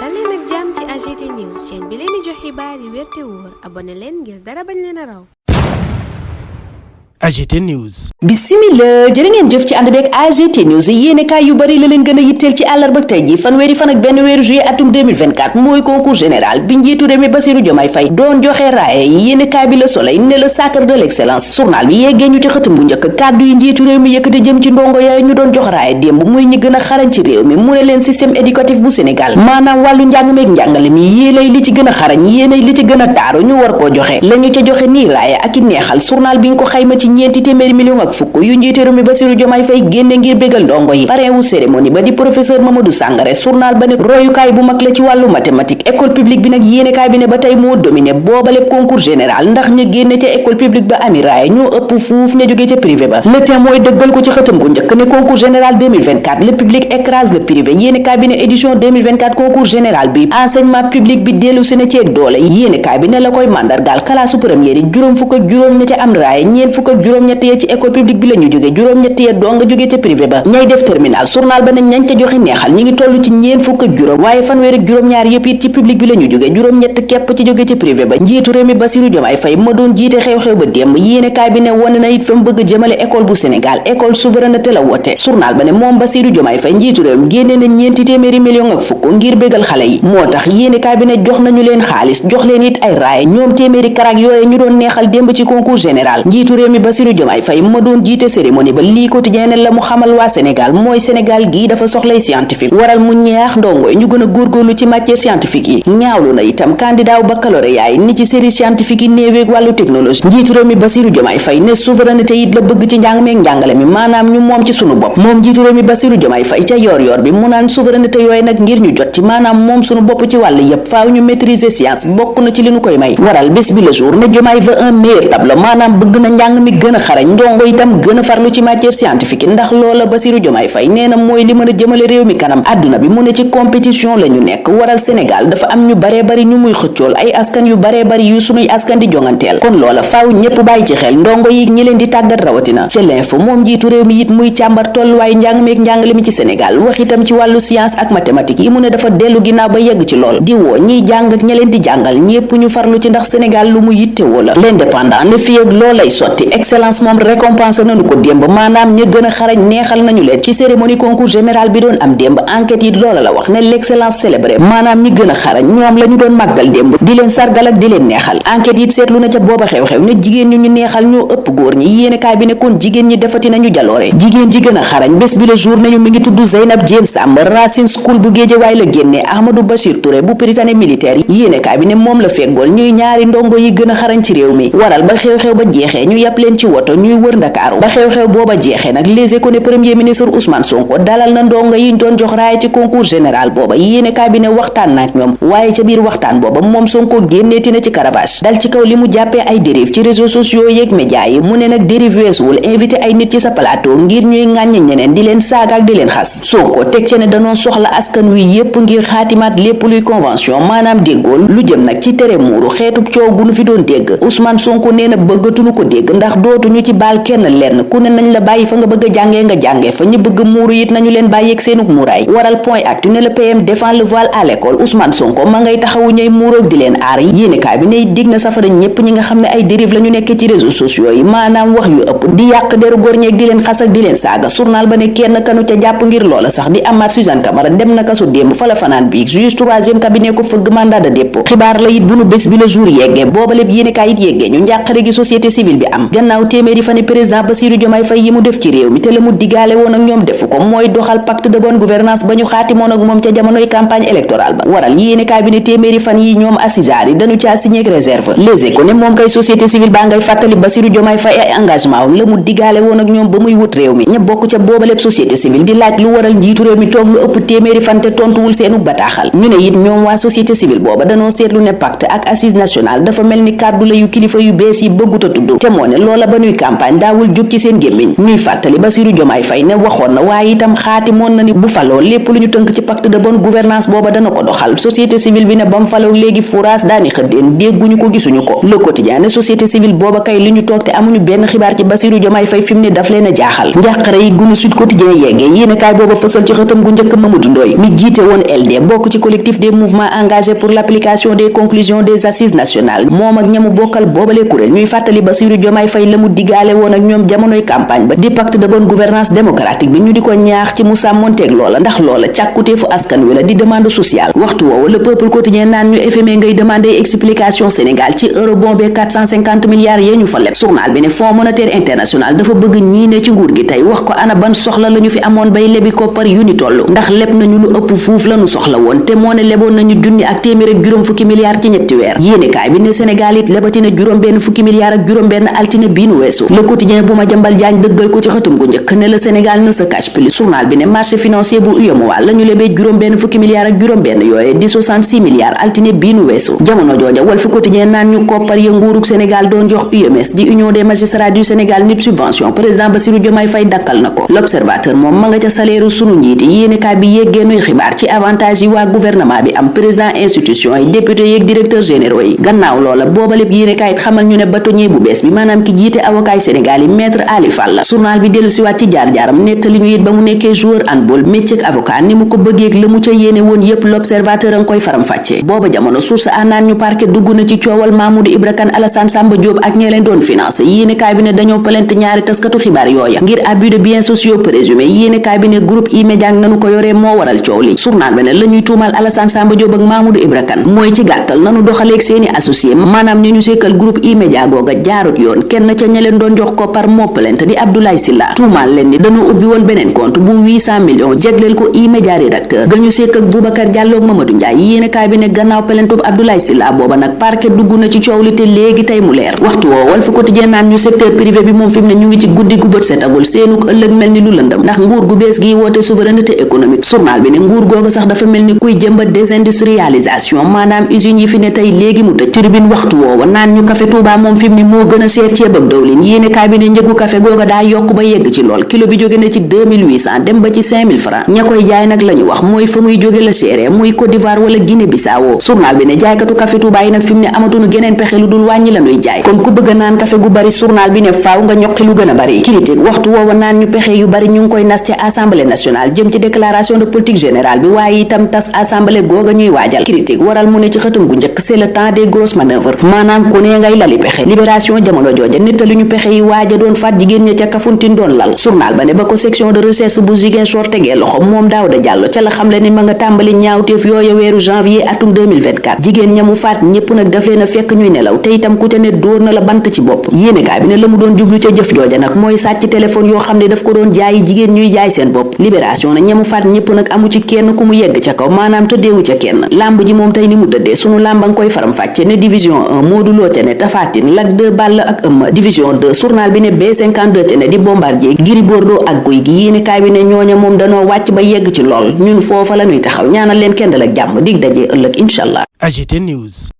dal leen ak jàmm ci AGT News chaîne bi leen di jox xibaar yi wér te wóor abonné leen ngir dara bañ leen a raw. AGT News. Bismillah jërë ngeen jëf ci ànd beeg AGT News yéenekaay yu bari la leen gën a yitteel ci àllarba tey ji fanweeri fan ak benn weeru juillet atum 2024 mooy concours général bi njiitu réew mi Bassirou Diomaye Faye doon joxe raaye yi yéenekaay bi Le Soleil ne le sacre de l'excellence journal bi yeggee ñu ci xëtam bu njëkk kàddu yi njiitu réew mi yëkkati jëm ci ndongo yooyu ñu doon jox raaye démb muy ñi gën a xarañ ci réew mi mu ne leen système éducatif bu Sénégal maanaam wàllu njàng meeg njàngale mi yéenay li ci gën a xarañ yéenay li ci gën a taaru ñu war koo joxe la ñu ca joxe nii raaye ak i neexal journal bi nga ko xayma ci ñeenti téeméeri million ak fukk yu njiite réew mi Bassirou Diomaye Faye génne ngir bégal ndongo yi parrain wu cérémonie ba di professeur Mamadou Sangaré journal ba ne royukaay bu mag la ci wàllu mathématique école publique bi nag yéenekaay bi ne ba tey moo dominé booba lépp concours général ndax ña génne ca école publique ba ami raaya ñoo ëpp fuuf ña jógee ca privé ba le temps mooy dëggal ko ci xëtam gu njëkk ne concours général 2024 le public écrase le privé yéenekaay bi ne édition 2024 concours général bi enseignement public bi dellu si na ceeg doole yéenekaay bi ne la koy mandargaal kalaasu première yi juróom fukk ak juróom ña ca am raaya ñeen fukk ak juróom ñett ci école publique bi la ñu jóge juróom-ñett ya doo nga jóge ca privé ba ñay def terminal journal ba ne ñañ ca joxe neexal ñi ngi toll ci ñeen fukk ak juróom waaye fanweer ak juróom-ñaar yëpp it ci public bi la ñu jóge juróom-ñett képp ci jóge ca privé ba njiitu réew mi Bassirou Diomaye Faye ma doon jiite xew-xew ba démb yéenekaay bi ne wone na it fa mu bëgg jëmale école bu Sénégal école souveraineté la woote journal ba ne moom Bassirou Diomaye Faye njiitu réew mi génne na ñeenti téeméeri million ak fukk ngir bégal xale yi moo tax yéenekaay bi ne jox nañu leen xaalis jox leen it ay raay ñoom téeméeri karak yooye ñu doon neexal démb ci concours général njiitu réew mi Bassirou Diomaye Faye ma doon jiite cérémonie ba lii quotidien la mu xamal waa Sénégal mooy Sénégal gii dafa soxlay scientifique waral mu ñeex ndongo ñu gën a góorgóorlu ci matière scientifique yi ñaawlu na itam candidat baccalauréat yi ni ci série scientifique yi néeweeg wàllu technologie njiitu réew mi Bassirou Diomaye Faye ne souveraineté it la bëgg ci njàng meeg njàngale mi maanaam ñu moom ci sunu bopp moom njiitu réew mi Bassirou Diomaye Faye ca yor bi mu naan souveraineté yooyu nag ngir ñu jot ci maanaam moom sunu bopp ci wàll yépp faaw ñu maîtriser science bokk na ci li nu koy may waral bés bi le jour ne Diomaye veut un meilleur tableau maanaam bëgg na njàng mi gën a xarañ ndongo itam gën a farlu ci matière scientifique ndax loola Bassirou Diomaye Faye nee na mooy li mën a jëmale réew mi kanam àdduna bi mu ne ci compétition la ñu nekk waral Sénégal dafa am ñu baree bari ñu muy xëccool ay askan yu baree bari yu sunuy askan di jonganteel kon loola faaw ñépp bàyyi ci xel ndongo yi ñi leen di tàggat rawatina ci l'info moom njiitu réew mi it muy càmbar tolluwaay njàng meeg njàngale mi ci Sénégal wax itam ci wàllu science ak mathématique yi mu ne dafa dellu ginnaaw ba yegg ci lool di woo ñiy jàng ak ña leen di jàngal ñépp ñu farlu ci ndax Sénégal lu mu yittewoo la l'indépendant ne fii ak loolay sotti excellence moom récompense nañu ko démb maanaam ña gën a xarañ neexal nañu leen ci cérémonie concours général bi doon am démb enquête yi loola la wax ne l'excellence célébrée maanaam ñi gën a xarañ ñoom la ñu doon màggal démb di leen sargal ak di leen neexal enquête yi seetlu na ca booba xew-xew ne jigéen ñu neexal ñoo ëpp góor ñi yéenekaay bi ne kon jigéen ñi defati nañu jaloore jigéen ji gën a xarañ bés bi le jour nañu mi ngi tudd Zeynab Diène Samb Racine School bu Guédiawaye la génnee Ahmadou Bachir Touré bu Prytanée militaire yi yéenekaay bi ne moom la feggool ñuy ñaari ndongo yi gën a xarañ ci réew mi waral ba xew-xew ba jeexee ñu yàpp leen ci woto ñuy wër Ndakaaru ba xew-xew booba jeexee nag Les Échos ne premier ministre Ousmane Sonko dalal na ndongo yi doon jox raaya ci concours général booba yéenekaay bi ne waxtaan na ak ñoom waaye ca biir waxtaan booba moom Sonko génneeti na ci Caravage dal ci kaw li mu jàppee ay dérive ci réseaux sociaux yeeg médias yi mu ne nag dérive weesuwul invité ay nit ci sa plateau ngir ñuy ŋàññ ñeneen di leen saaga ak di leen xas Sonko teg ci ne danoo soxla askan wi yépp ngir xaatimaat lépp luy convention maanaam déggool lu jëm nag ci tere muuru xeetub coow gu nu fi doon dégg Ousmane Sonko nee na bëggatuñu ko dégg ndax dootuñu ci baal kenn lenn ku ne nañ la bàyyi fa nga bëgg a jàngee nga jàngee fa ñu bëgg muuru it nañu leen bàyyeeg seenuk muuraay waral point actu ne le PM défend le voile à l'école Ousmane Sonko ma ngay taxawu ñay muuroog di leen aar yéenekaay bi ne dig na safara ñépp ñi nga xam ne ay dérive la ñu nekkee ci réseaux sociaux yi maanaam wax yu ëpp di yàq deru góor ñeeg di leen xas ak di leen saaga journal ba ne kenn kanu ca jàpp ngir loola sax di Amath Suzanne Camara dem na kasu démb fa la fanaan bi juge troisième cabinet ko fëgg mandat de dépôt xibaar la it bu nu bés bi le jour yeggee booba lépp yéenekaay it yeggee ñu njàqare gi société civile bi am gannaaw téeméeri fani président Bassirou Diomaye Faye yi mu def ci réew mi te la mu digaale woon ak ñoom defu ko mooy doxal pacte de bonne gouvernance ba ñu xaatimoon ak moom ca jamonoy campagne électorale ba waral yéenekaay bi ne téeméeri fan yi ñoom assisar yi dañu caa signé ak réserve Les Échos ne moom kay société civile baa ngay fàttali Bassirou Diomaye Faye ay engagement woon la mu digaale woon ak ñoom ba muy wut réew mi ña bokk ca booba lépp société civile di laaj lu waral njiitu réew mi toog lu ëpp téeméeri fan te tontuwul seenu bataaxal ñu ne it ñoom waa société civile booba danoo seetlu ne pacte ak assise nationale dafa mel ni kàddu la yu kilifa yu bees yi bëggut a tudd te moo ne loola ba nuy campagne daawul jóg ci seen gémmiñ. ñuy fàttali Bassirou Diomaye Faye ne waxoon na waaye itam xaatimoon na ni bu faloo lépp lu ñu tënk ci pacte de bonne gouvernance booba dana ko doxal. société civile bi ne bam faloo léegi furaas daani xëddeen dégguñu ko gisuñu ko. Le Quotidien ne société civile booba kay li ñu toog te amuñu benn xibaar ci Bassirou Diomaye Faye fi mu ne daf leen a jaaxal. njàqare yi gunu Sud Quotidien yeggee yéenekaay booba fësal ci xëtam gu njëkk Mamadou Ndoye mi jiite woon LD bokk ci collectif des mouvements engagés pour l'application des conclusions des assises nationales moom ak ñamu bokkal boobale kuréel ñuy fàttali Bassirou Diomaye Faye la mu digaale woon ak ñoom jamonoy campagne ba di pacte de bonne gouvernance démocratique bi ñu di ko ñaax ci mu sàmmonteeg loola ndax loola càkkuteefu askan wi la di demande sociale. waxtu woowu le peuple quotidien naan ñu FMI ngay demander explication Sénégal ci eurobond be 450 milliards yee ñu fa leb. journal bi ne Fonds monétaire international dafa bëgg ñii ne ci nguur gi tey wax ko ana ban soxla la ñu fi amoon bay lebi koppar yu ni toll ndax leb nañu lu ëpp fuuf la ñu soxla woon te moo ne leboon nañu junni ak téeméer ak juróom fukki milliards ci ñetti weer. yéenekaay bi ne Sénégal it lebatina juróom benn fukki milliards ak juróom benn altine bii nu weesu. Le Quotidien bu ma jambal jaañ dëggal ko ci xëtum gu njëkk ne le Sénégal ne se cache plus. journal bi ne marché financier bu UEMOA la ñu lebee juróom benn fukki milliards ak juróom benn yooye di 66 milliards altine bii nu weesu. jamono jooja Walf Quotidien naan ñu koppar ya nguurug Sénégal doon jox UMS di Union des magistrats du Sénégal nib subvention président Bassirou Diomaye Faye dakkal na ko. L'Observateur moom ma nga ca salaire sunu njiiti yéenekaay bi yéggee nuy xibaar ci avantage yi waa gouvernement bi am président institution yi député yeeg directeur généraux yi. gannaaw loola booba lépp yéenekaay it xamal ñu ne bâtonnier bu bees bi maanaam ki jiite avocat Sénégal yi maître Ali Fall la. journal bi dellu siwaat ci jaar-jaaram nettali ñu it ba mu nekkee joueur handball métier avocat ni mu ko bëggeeg la mu ca yéene woon yépp L'Observateur a nga koy faram-fàccee. booba jamono source anaan ñu parquet dugg na ci coowal Mamoudou Ibra Kane Alassane Samba Diop ak ñee leen doon financé yéenekaay bi ne dañoo plainte ñaari taskatu xibaar yooya ngir abus de biens sociaux présumé yéenekaay bi ne groupe E-Media nanu ko yoree moo waral coow li. journal bi ne la ñuy tuumal Alassane Samba Diop ak Mamoudou Ibra Kane mooy ci gàttal nanu doxaleeg seeni associé maanaam ñu sekkal groupe E-Media googa jaarut yoon kenn ca ña leen doon jox ko par moo plainte di Abdoulaye Sylla tuumal leen ni dañoo ubbi woon beneen compte bu 800 millions jégleel ko E-Media rédacteur ga ñu sekk ak Boubacar Diallo ak Mamadou Ndiaye yéenekaay bi ne gannaaw plainte bu Abdoulaye Sylla booba nag parquet dugg na ci coow li te léegi tey mu leer. waxtu woo Walf Quotidien naan ñu secteur privé bi moom fi mu ne ñu ngi ci guddi gu bët setagul seenuk ëllëg mel ni lu lëndëm ndax nguur gu bees gi woote souveraineté économique. journal bi ne nguur googa sax dafa mel ni kuy jëmbat désindustrialisation maanaam usines yi fi ne tey léegi mu tëj. tribune waxtu woowa naan ñu café Touba moom fi mu ne moo gën a seer ceeb ak dawlin yéenekaay bi ne njëgu café googa daa yokk ba yegg ci lool kilo bi jóge na ci 2800 dem ba ci 5000 francs ña koy jaay nag la ñu wax mooy fa muy jóge la seere muy Côte d'Ivoire wala Guinée Bissau. journal bi ne jaaykatu café Touba yi nag fi mu ne amatuñu geneen pexe lu dul wàññi la ñuy jaay kon ku bëgg a naan café gu bari journal bi ne faaw nga ñoqi lu gën a bari. critique waxtu woowa naan ñu pexe yu bari ñu ngi koy nas ci assemblée nationale jëm ci déclaration de politique générale bi waaye itam tas assemblée googa ñuy waajal. critique waral mu ne ci xëtam gu njëkk c'est le temps des grosses manœuvres maanaam ku ne ngay lali pexe. libération jamono jooja nettali ñu pexe yi waaja doon faat jigéen ña ca Kafountine doon lal. journal ba ne ba ko section de recherche bu Ziguinchor tegee loxo moom Daouda Diallo ca la xamle ni ma nga tàmbali ñaawteef yooya weeru janvier atum 2024 jigéen ña mu faat ñépp nag daf leen a fekk ñuy nelaw te itam ku ca ne dóor na la bant ci bopp. yéenekaay bi ne la mu doon jublu ca jëf jooja nag mooy sàcc téléphone yoo xam ne daf ko doon jaayi jigéen ñuy jaay seen bopp. libération na ñamu faat ñépp nag amu ci kenn ku mu yegg ca kaw maanaam tëddeewu ca kenn. lamb ji moom tey ni mu tëddee sunu lamba nga koy faram fàcce ne division 1 Modou Lo ca ne Tapha Tine Lac 2 Balla ak Eumeu division 2 journal bi ne B52 ca ne di Bombardier Gris Bordeaux ak Gouye Gui yéenekaay bi ne ñooña moom danoo wàcc ba yegg ci lool ñun foofa la ñuy taxaw ñaanal leen kenn dal ak jàmm dig daje ëllëg incha allah. AGT News.